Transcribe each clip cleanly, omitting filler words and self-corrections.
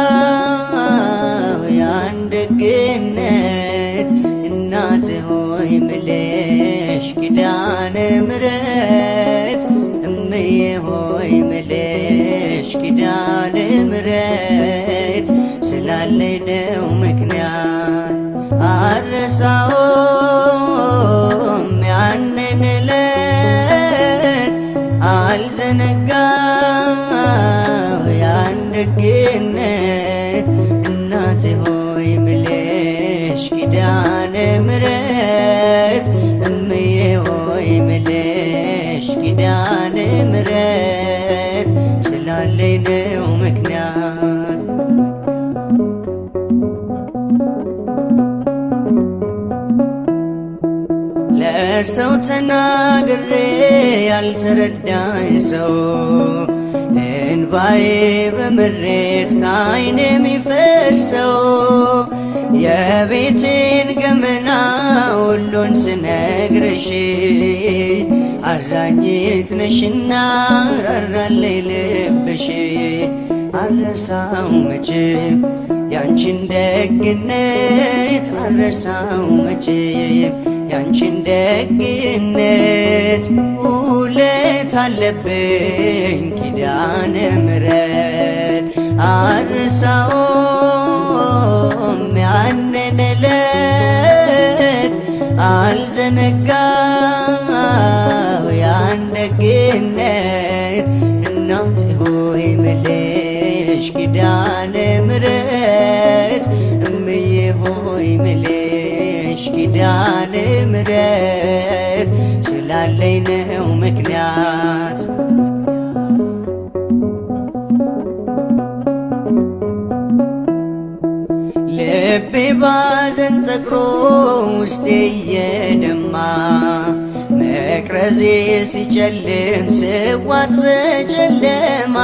አልዘነጋው ያን ደግነት እናቴ ሆይ ምልሽ ኪዳነ ምሕረት እምዬ ሆይ ምልሽ ኪዳነ ምሕረት ስላለኝ ነው ምክንያት አልረሳውም ያንን ዕለት አልዘነጋው ያን ደግነት እናቴ ሆይ ምልሽ ኪዳነ ምሕረት እምዬ ሆይ ምልሽ ኪዳነ ምሕረት ስላለኝ ነው ምክንያት። ለሰው ተናግሬ ያልተረዳኝ ሰው እንባዬ በምሬት ከዓይኔ የሚፈሰው የቤቴን ገመና ሁሉን ስነግርሽ አዛኝት ነሽና ራራለይ ልብሽ። አልረሳው መቼም ያንቺን ደግነት አልረሳው መቼም ያንቺን ደግነት ውለት አለብኝ ኪዳነ ምሕረት አልረሳውም ያንን ዕለት አልዘነጋው ያን ደግነት እናቴ ሆይ ምልሽ ኪዳነ ምሕረት እምዬ ሆይ ምልሽ ኪዳነ ምሕረት ስላለኝ ነው ምክንያት። ልቤ ባዘን ጠቅሮ ውስጤ እየደማ መቅረዜ ሲጨልም ስዋጥ በጨለማ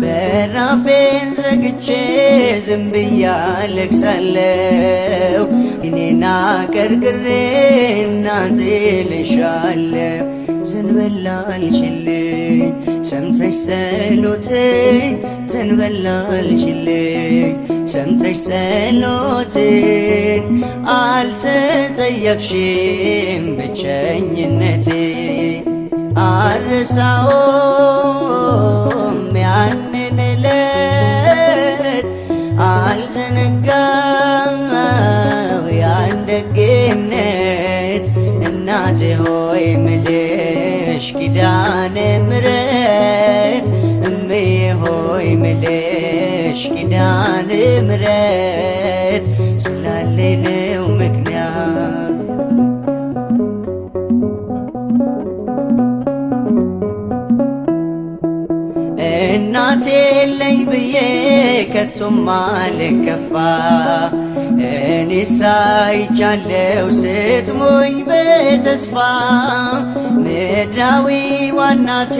በራፌን ዘግቼ ዝም ብዬ አለቅሳለሁ። እኔና ቀርቅሬ እናቴ ልሻለሁ ዘንበል አልሽልኝ ሰምተሽ ጸሎቴን ዘንበል አልሽልኝ ሰምተሽ ጸሎቴን አልተጸየፍሽም ብቸኝነቴ። አልረሳውም ያንን ዕለት አልዘነጋው ያን ደግነት እናቴ ሆይ ምልሽ ኪዳነ ምሕረት እምዬ ሆይ ምልሽ ኪዳነ ምሕረት ስላለኝ ነው ምክንያት። እናቴ የለኝ ብዬ ከቶም አልከፋ እኔስ አይቻለው ስትሞኝ በተስፋ ምድራዊ ዋናቴ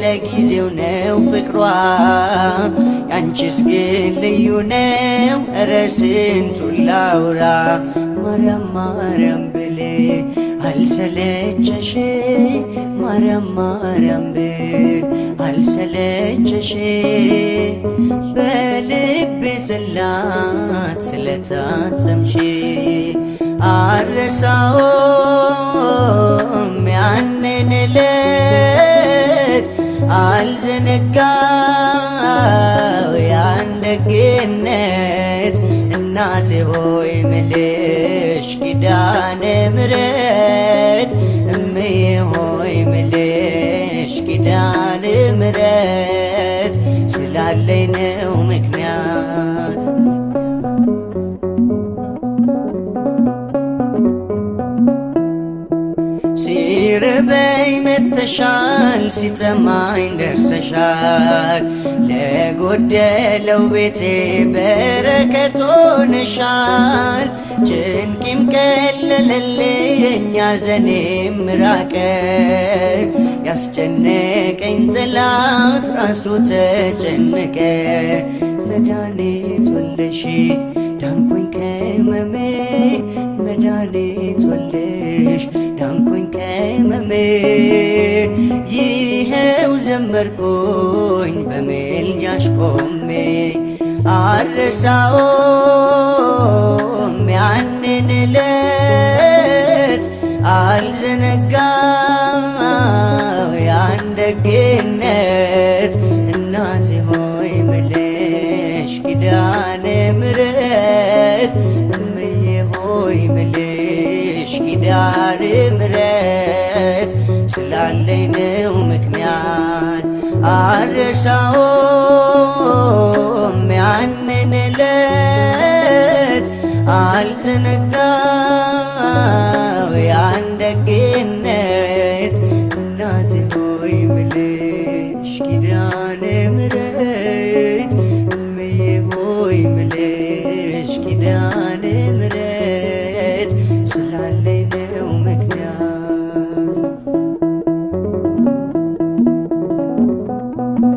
ለጊዜው ነው ፍቅሯ ያንቺስ ግን ልዩ ነው እረ ስንቱን ላውራ። ማርያም ማርያም ብል አልሰለቸሽ ማርያም ማርያም ብል አልሰለቸሽ በልቤ ጽላት ስለታተምሽ አልረሳውም ያንን ዕለት አልዘነጋው ያን ደግነት እናቴ ሆይ ምልሽ ኪዳነ ምሕረት እምዬ ሆይ ምልሽ ኪዳነ ምሕረት ስላለኝ ነው ምክንያት። ሲርበኝ መጥተሻል፣ ሲጠማኝ ደርሰሻል፣ ለጎደለው ቤቴ በረከት ሆነሻል። ጭንቂም ቀለለልኝ ሐዘኔም ራቀ፣ ያስጨነቀኝ ጠላት ራሱ ተጨነቀ። መድኃኒት ወለሽ ዳንኩኝ ከሕመሜ መድኃኒት ወለሽ ዳንኩኝ ከሕመሜ። ይህ ይኸው ዘመርኩኝ በምልጃሽ ቆሜ። አልረሳውም ያንን ዕለት፣ አልዘነጋው ያን ደግነት። እናቴ ሆይ ምልሽ ኪዳነ ምሕረት፣ እምዬ ሆይ ምልሽ ኪዳነ ምሕረት፣ ስላለኝ ነው ምክንያት። አልረሳውም ያንን ዕለት፣ አልዘነጋው ያን ደግነት። እናቴ ሆይ ምልሽ ኪዳነ ምሕረት።